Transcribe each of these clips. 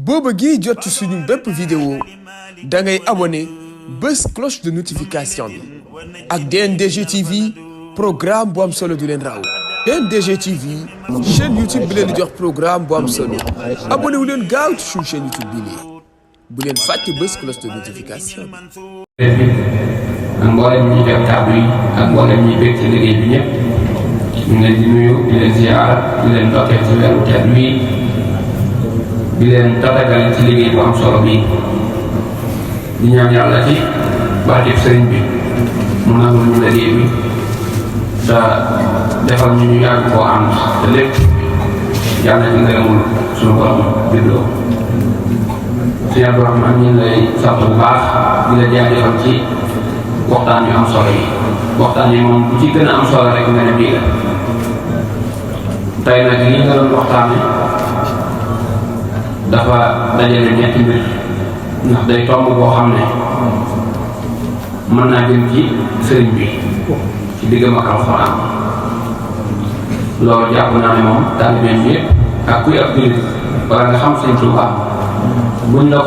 boo bëggee jot ci suñu bépp vidéo da ngay abonné bés cloche de notification bi ak DNDG TV programme bu am solo du leen raw DNDG TV chaîne YouTube bi leen di jox programme bu am solo abonné wu leen gaaw ci suñu chaîne YouTube bi nii bu leen fàtte bés cloche de notification bi. ak mboolem ñi def kàddu yi ak mboolem ñi bëgg ci liggéey bi ñëpp ñu ngi leen di nuyu di leen ziar di leen dokkee ci weeru tedd wi di leen tatagal ci liggéey bu am solo bi di ñaan yàlla ci barkeb sëriñ bi mu nangul ñu liggéey bi te defal ñu yàgg koo ànd te lépp yàlla ci ngërëmul suñu borom bindoo. Sëñ Abdourahmane ñu ngi lay sant bu baax di la jaajëfal ci waxtaan yu am solo yi waxtaan yi moom bu ci gën a am solo rek nga ne bii la tey nag li nga doon waxtaane dafa dajale ñetti mbir ndax day tomb boo xam ne mën naa jëm ci sëriñ bi ci diggam ak alxuraan loolu jàpp naa ne moom taalibeem bi ak kuy ab jullit wala nga xam Sëñ Tuubaa buñ la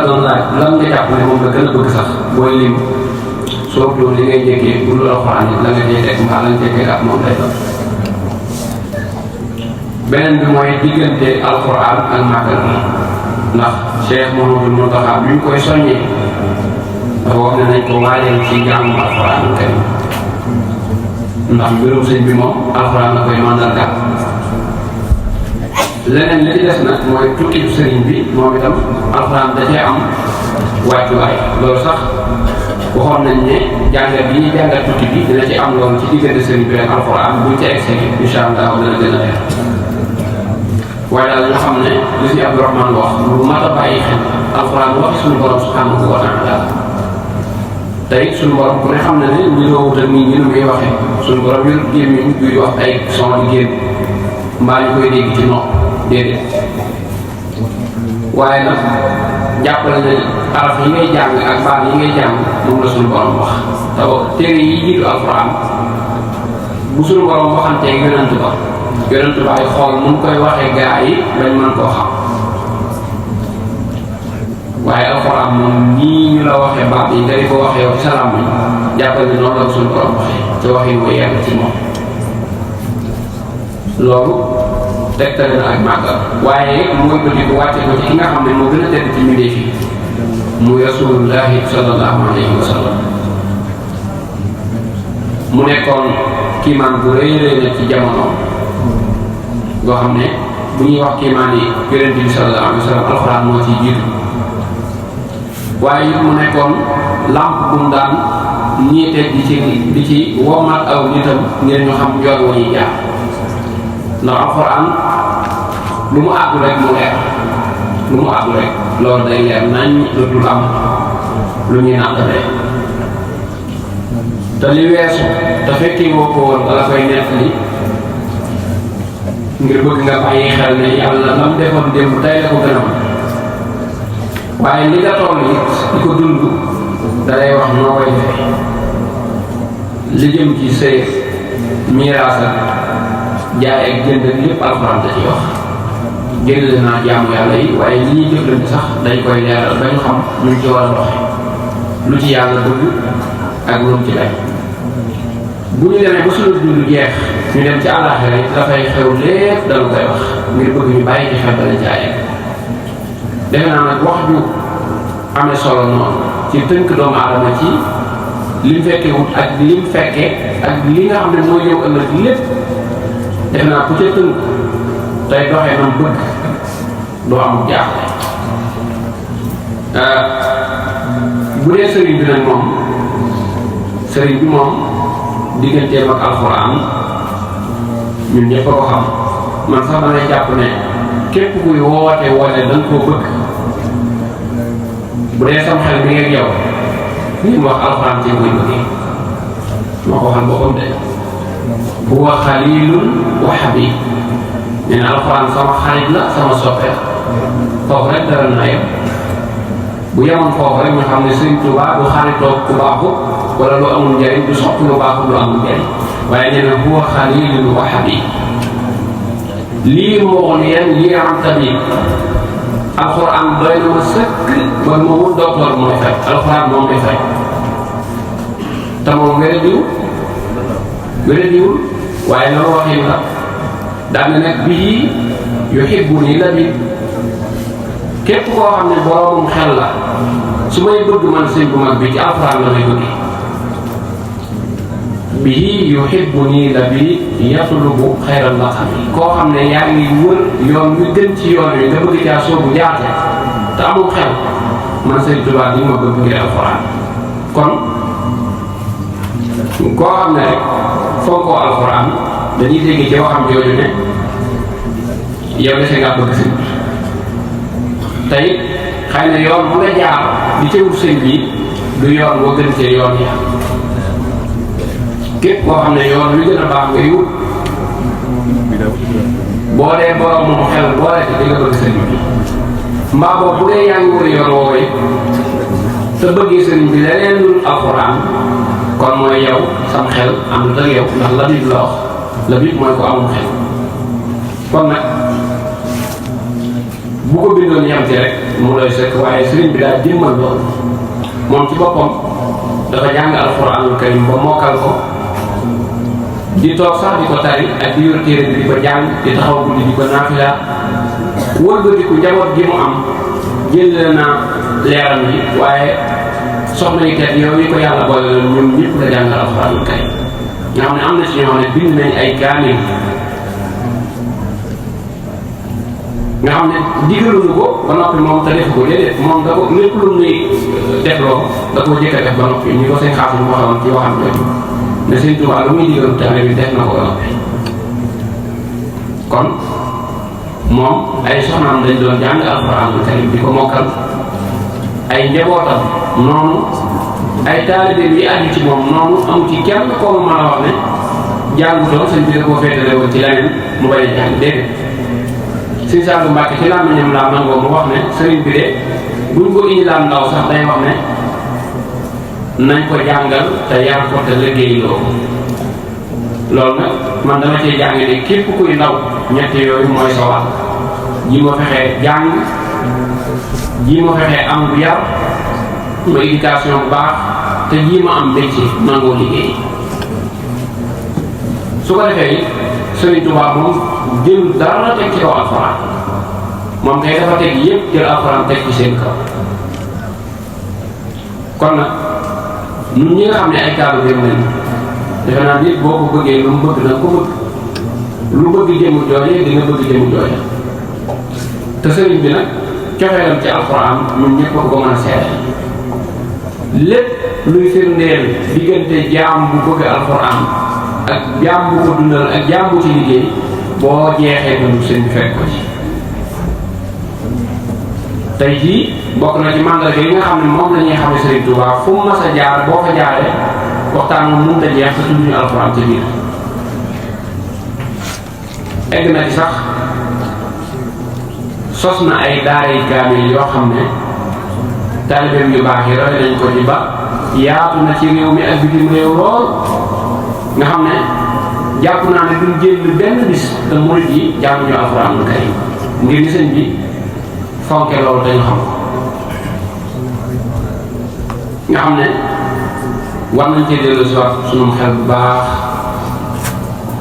doon laaj lan nga jàpp ne moom la gën a bëgg sax booy lim soo ko li ngay njëkkee bu dul alxuraan la nga cay teg mbaa la nga njëkkee ak moom lay doon. beneen bi mooy diggante alxuraan ak màggal ndax Cheikh Mouhamadou Mountakha bi ñu koy soññee dafa wax ne nañ ko waajal ci njàngum alxuraan kay ndax mbirum sëñ bi moom alxuraan la koy mandargaal. leneen li ci des nag mooy tukki sëriñ bi moom itam alxuraan da cee am wàccuwaay loolu sax waxoon nañ ne jàngat bi ñuy jàngat tukki bi dina ci am loolu ci diggante sëriñ bi ak alxuraan buñ ca egsee incha allah dana gën a leer waaye daal nga xam ne li si Abdourahmane wax lu mat a bàyyi xel alxuraan wax suñu borom subhanahu wa taala tey suñu borom ku ne xam ne ne ñu doon wut ak nii ñu muy waxee suñu borom yor gémmiñ buy wax ay son di génn mbaa ñu koy dégg ci nopp déedéet waaye nag jàppale ne araf yi ngay jàng ak baat yi ngay jàng moom la suñu borom wax te téere yi jiitu alxuraan bu suñu borom waxantee yonent baay xool mun koy waxee gaa yi bañ mën koo xam waaye alxuraan moom nii ñu la waxee baat yi nga di ko waxee yow ci salaam bi jàppale ne noonu la suñu borom waxee te waxee mooy yàgg ci moom loolu tegtale na ak màggal waaye mooy bëti ko wàcce ko ci ki nga xam ne moo gën a tedd ci mbindéef yi muy rasulullahi sallallahu alayhi wa sallam mu nekkoon kiimaan bu rëy rëy na ci jamono boo xam ne bu ñuy wax kiimaan yi yonent bi sallallahu alayhi wa sallam alxuraan moo ciy jiitu waaye it mu nekkoon làmp bu mu daan ñiite di ci womal aw nitam ngir ñu xam yoon wa ñuy jaar ndax alxuraan lu mu àggu rek mu leer lu mu àggu rek loolu day leer nañ dootul am lu ñuy nàmtalee te li weesu te fekkee woo ko woon wala koy nettali ngir bëgg nga bàyyi xel ne yàlla lam defoon démb tey la ko gën a mën waaye li nga toll it di ko dund dalay wax noo koy defee li jëm ci sëy miraasa jaay ak jënd ak lépp alxuraan da ci wax génn naa jaamu yàlla yi waaye li ñuy jëflante sax dañ koy leeral ba ñu xam luñ ci war a doxe lu ci yàlla bëgg ak lu mu ci lay bu ñu demee ba suñu dund jeex ñu dem ci àllaaxira yi dafay xew lépp dañu koy wax ngir bëgg ñu bàyyi ci xel bala jaayee defe naa nag wax ju amee solo noonu ci tënk doomu aadama ci lim fekkee wut ak lim fekkee ak li nga xam ne mooy ñëw ëllëg lépp defe naa ku ca tënk tey doxee nam bëgg doo amul jaaxle bu dee sëriñ bi nag moom sëriñ bi moom digganteem ak alxuraan ñun ñëpp a ko xam man sax damay jàpp ne képp kuy woote da nga koo bëgg bu dee sam xel mi ngeeg yow li mu wax alxuraan ci koy bëggee moo ko waxal boppam de huwa xalilun wa habib nee na alxuraan sama xarit la sama soppe foofu rek dara naa yem bu yemoon foofu rek ñu xam ne Sëriñ Tuubaa du xaritoo ku baaxut wala lu amul njëriñ du soppi lu baaxut lu amul njëriñ waaye nee na huwa xalilun wa habib lii moo woon yéen lii am tabib alxuraan doy na ma sëkk man moomu docteur mooy fay alxuraan moom may fay te moom wéradiwul waaye loolu waxin la daan na nag bii yuhibbuni labib képp koo xam ne boroomum xel la su may bëgg man sëñ bu mag bi ci alxuraan la may bëgg bii yuhibbuni labib yatlubu xayral laqam koo xam ne yaa ngi wër yoon wi gën ci yoon wi nga bëgg caa soobu jaarte te amul xel man sëñ Tuubaa di ma bëgg ngir alxuraan kon koo xam ne rek fonkoo alxuraan dañuy dégg ci waxam jooju ne yow dese ngaa bëgg sëñ bi tey xëy na yoon bu nga jaar di ca wut sëñ bi du yoon boo gën cee yoon ya képp koo xam ne yoon wi gën a baax ngay wut boo dee borom moom xel boo dee di nga bëgg sëñ bi mbaa boobu bu dee yaa ngi wër yoon woowee te bëggee sëñ bi leneen lu alxuraan kon mooy yow sam xel am lu tëg yow ndax labib la wax labib mooy ko amul xel kon nag bu ko bindoon yem ci rek mu doy sëkk waaye sëriñ bi daal jëmmal loolu moom ci boppam dafa jàng alxuraanul karim ba mokkal ko di toog sax di ko tari ak di yor téere bi di ko jàng di taxaw guddi di ko naafila wëlbatiku njaboot gi mu am jël na leeram yi waaye soxna yi kat yow yi ko yàlla boole la ñoom ñëpp la jàngal alxuraanul karim nga xam ne am na ci ñoo xam ne bind nañ ay kaamil nga xam ne digaluñu ko ba noppi moom te def ko déedéet moom da ko lépp lu muy defloo da koo jëkk a def ba noppi ñu ko seen xaas ñu waxoon ci waxam jooju ne sëñ Tuubaa lu muy digalu taale bi def na ko ba noppi kon moom ay soxnaam dañ doon jàng alxuraanul karim di ko mokkal ay njabootam noonu ay taalibe yi aju ci moom noonu amu ci kenn koo mën a wax ne jàngutoo sëñ bi da koo féetale woon ci leneen mu bañ a jàng déedéet sëñ Saalu Mbàkke ci làmmiñam laa nangoo mu wax ne sëriñ bi de buñ ko indi laan ndaw sax day wax ne nañ ko jàngal te yar ko te liggéey loo loolu nag man dama cee jàng ne képp kuy ndaw ñett yooyu mooy sa wàll ji ma fexee jàng ji ma fexee am bu yar ma éducation bu baax te ji ma am métier nangoo liggéey su ko defee it Sëriñ Tuubaa moom jël dara teg ci kaw alxuraan moom kay dafa teg yëpp jël alxuraan teg ci seen kaw kon nag ñun ñi nga xam ne ay kaalu dem nañ defe naa nit boo ko bëggee lu mu bëgg na ko bëgg lu bëgg jëmu jooje dina bëgg jëmu jooje te sëriñ bi nag cofeelam ci alxuraan ñun ñëpp ko mën a seede lépp luy firndeel diggante jaam bu bëgg alxuraan ak jaam bu ko dundal ak jaam bu ci liggéey boo jeexee dund sëñ bi fekk ko ci tey jii bokk na ci màndarga yi nga xam ne moom la ñuy xamee Sëriñ Tuubaa fu mu mas a jaar boo fa jaaree waxtaan moom mënut a jeex te tudduñu alxuraan ci biir egg na ci sax sos na ay daaray kaamil yoo xam ne taalibeem yu baax yi roy nañ ko ci ba yaatu na ci réew mi ak bitim réew lool nga xam ne jàpp naa ne duñ jël benn bis te murid yi jànguñu alxuraanul karim ngir ni sëñ bi fonke loolu dañu xam nga xam ne war nañ cee dellu si waat sunum xel bu baax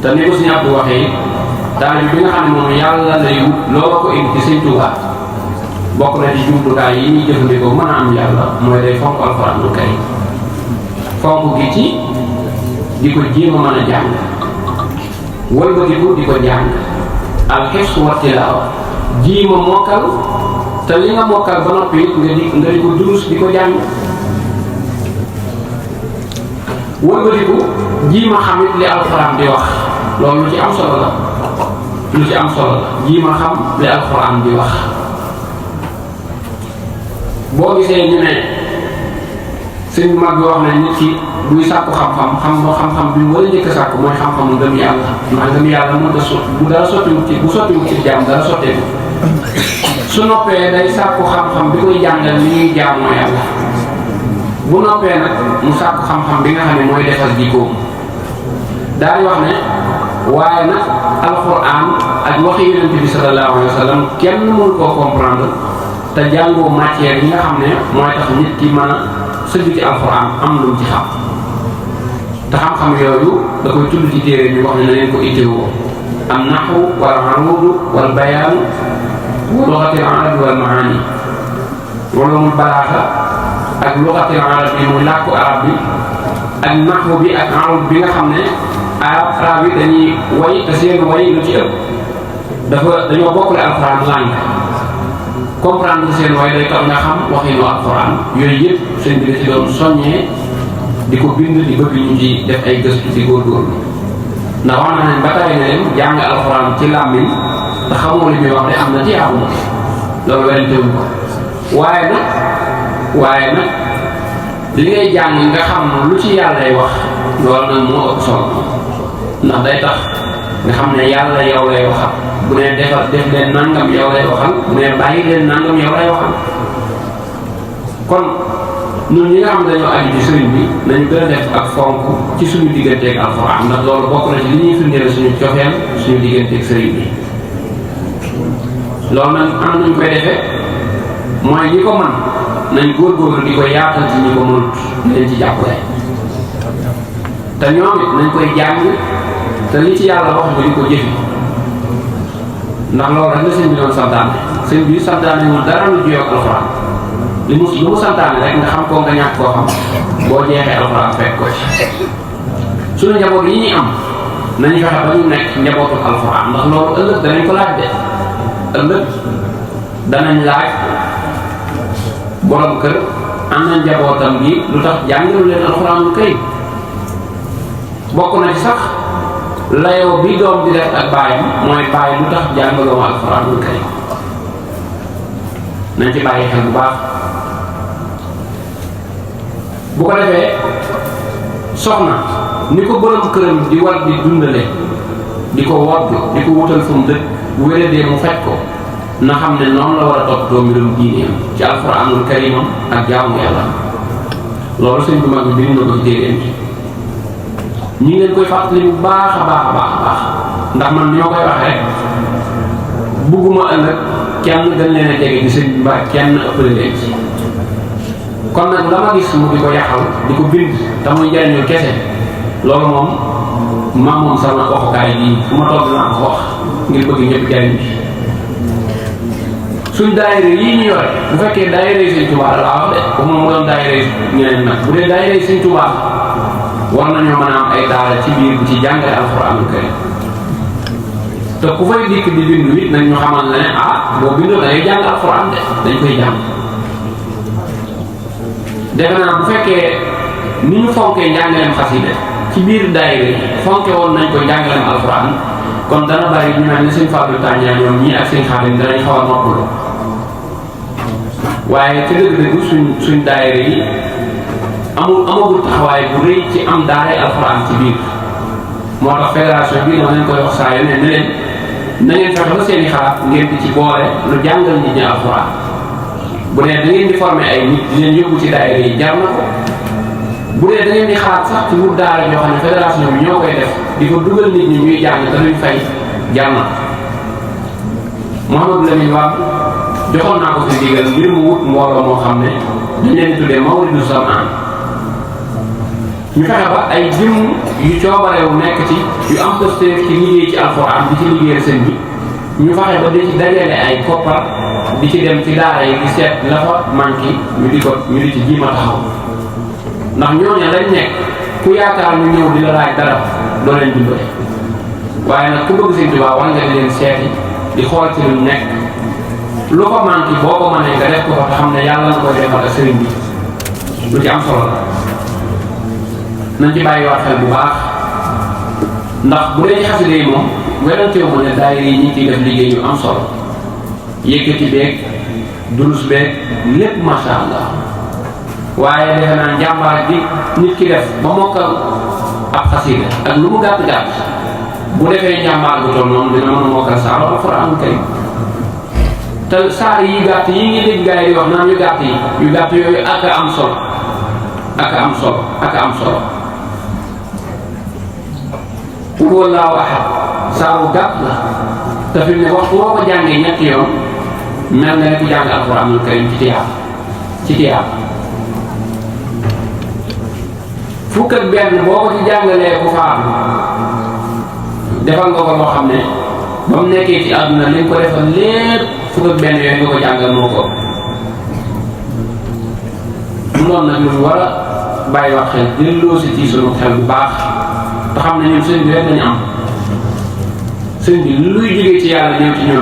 te ni ko suñu Abdu waxee daal bi nga xam ne moom yàlla lay wut loo ko indi ci sëñ Tuubaa bokk na ci jumtukaay yi ñuy jëfandikoo mën a am yàlla mooy day fonk alxuraanul karim fonk gi ci di ko jéem a mën a jàng wëlbatiku di ko jàng alxifsu wa tilaawa jéem a mokkal te li nga mokkal ba noppi nga di ko durus di ko jàng wëlbatiku jéem a xamit li alxuraan di wax loolu lu ci am solo la lu ci am solo la jéem a xam li alxuraan di wax boo gisee ñu ne sëñ mag bi wax ne nit ki buy sàkku xam-xam bi mu war a njëkk a sàkku mooy xam-xamu ngëm yàlla ndax ngëm yàlla mënut a sotti bu dara sottiwut ci bu sottiwut ci jaam dara sotteeku su noppee day sàkku xam-xam bi koy jàngal li ñuy jaamoo yàlla bu noppee nag mu sàkku xam-xam bi nga xam ne mooy defal jikkoom daal di wax ne waaye nag alxuraan ak waxi yonent bi sallallahu alayhi wa sallam kenn mënu koo comprendre te jàngoo matière yi nga xam ne mooy tax nit ki mën a sëgg ci alxuraan am lu mu ci xam te xam-xam yooyu da koy tudd ci téere bi wax ne na leen ko itteewoo am naxwu wal aruudu wal bayaan wa lugatil arabi wal maani ulumul balaaxa ak lugatil arabi muy làkku arab bi ak naxwu bi ak aruud bi nga xam ne arab yi dañuy way te seen way lu ci ëpp dañoo bokkule alxuraan langue comprendre seen way day tax nga xam waxinu alxuraan yooyu yëpp seen bi da ci doon soññee di ko bind di bëgg ñu ci def ay gëstu ci góorgóorlu ndax wax na ne ba tey ne leen jàng alxuraan ci làmmiñ te xamoo li muy wax de am na ci yaabu na loolu werantewuñ ko waaye nag li ngay jàng nga xam lu ci yàllay wax loolu nag moo ëpp solo ndax day tax nga xam ne yàlla yow lay waxal bu ne def leen nangam yow lay waxal bu ne bàyyi leen nangam yow lay waxal kon ñun ñi nga xam ne dañoo aju ci sëriñ bi nañu gën a def ak fonk ci suñu digganteeg alxuraan ndax loolu bokk na ci li ñuy firndeel suñu cofeel suñu digganteeg sëriñ bi loolu nag am nañu koy defee mooy ñi ko mën nañ góorgóorlu di ko yaatal ci ñi ko mënut leen ci jàppale te ñoom it nañ koy jàng te li ci yàlla wax ñu di ko jëfi ndax loolu rek la sëñ bi doon santaane sëñ bi santaane ñu dara lu jiyoog alxuraan lu mu santaane rek nga xam koo nga ñàkk koo xam boo jeexee alxuraan fekk ko ci suñu njaboot yi ñuy am nañu fexe ba ñu nekk njabootu alxuraan ndax loolu ëllëg danañ ko laaj de ëllëg danañ laaj borom kër am na njabootam gi lu tax jàngalu leen alxuraan lu kay bokk na ci sax layoo bi doom di def ak baayam mooy baay lu tax jàngaloo alxuraan lu kay nañ ci bàyyi xel bu baax bu ko defee soxna ni ko borom këram di war di dundale di ko wodd di ko wutal fu mu dëkk bu wéradee mu faj ko na xam ne noonu la war a toppatoo mbirum diineem ci alxuraanul karimam ak jaamu yàlla loolu sëñ bu mag bi bind na ko ci téeréem bi ñi ngi leen koy fàttali bu baax a baax a baax a baax ndax man ñoo koy waxee rek bugguma ëllëg kenn gën leen a jege ci sëñ bi mbaa kenn ëppale leen ci kon nag la ma gis mu di ko yàqal di ko bind te muy jariñul kese loolu moom sama waxukaay bii fu ma toog naa ko wax ngir bëgg ñëpp jariñ bi suñ daayira yii ñu yore bu fekkee daayira yi Sëñ Tuubaa la wax de ko moom mu doon daayira yi ñeneen nag bu dee daayira yi Sëñ Tuubaa war nañoo mën a am ay daara ci biir bu ci jàngale alxuraanul karim te ku fay dikk di bindu it nag ñu xamal ne boo bindoo da ngay jàng alxuraan de dañ koy jàng defe naa bu fekkee ni ñu fonkee njàngaleem xasida ci biir daayira yi fonke woon nañ ko njàngaleem alxuraan kon dana bari ñu mel ne Sëñ Fallou Tàññaa ñoom ñii ak Sëñ Xaadim danañ xaw a noppalu waaye ci dëgg-dëgg suñ daayira yi amagul taxawaay bu rëy ci am daaray alxuraan ci biir moo tax fédération bi ma leen koy wax saa yu ne leen na ngeen fexe ba seen i xalaat ngeen di ci boole lu jàngal nit ñi alxuraan bu dee da ngeen di former ay nit di leen yóbbu ci daayira yi jar na ko bu dee da ngeen di xalaat sax ci wut daara yoo xam ne fédération bi ñoo koy def di ko dugal nit ñi ñuy jàng te duñ fay jar na Mouhamadou Lamine Wade joxoon naa ko fi digal ngir mu wut mbooloo moo xam ne dañ leen di tuddee Mawridu Zamaan ñu fexe ba ay jëm yu coobarewu nekk ci yu am posté ci liggéey ci alxuraan di ci liggéeyal sëñ bi ñu fexe ba di ci dajale ay koppar di ci dem ci daara yi di seet la fa manqué ñu di ci jiima taxaw ndax ñooñu lañ nekk ku yaakaar ñu ñëw di la laaj dara doo leen dimbale waaye nag ku bëgg Sëñ Tuubaa war nga di leen seeti di xool ci luñ nekk lu ko manqué boo ko mënee nga def ko fa xam ne yàlla na koy defal ak sëriñ bi lu ci am solo la nañ ci bàyyiwaat xel bu baax ndax bu dee ci xasida yi moom weranteewu ma ne daayira yi ñu ngi ciy def liggéey yu am solo yëkkati beeg durus beeg lépp macha allah waaye defe naa njàmbaar bi nit ki def ba mokkal ab xasida ak lu mu gàtt gàtt bu defee njàmbaar bu toll noonu dina mën a mokkal saaru alxuraan kay te saar yi gàtt yi ngi dégg gars yi di wax naan yu gàtt yooyu ak a am solo ak a am solo ak a am solo qul huwallaahu ahad saaru gàtt la te fi mu ne waxtu boo ko jàngee ñetti yoon mel nga ne ku jàng alxuraanul karim ci tiyaab fukk ak benn boo ko ci jàngalee ku faatu defal nga ko loo xam ne ba mu nekkee ci àdduna li nga ko defal lépp fukk ak benn yooyu nga ko jàngal moo ko loolu nag lu war a bàyyi wax xel delloo si ci sunu xel bu baax te xam ne ñun sëñ bi rek lañu am sëñ bi luy jógee ci yàlla ñëw ci ñun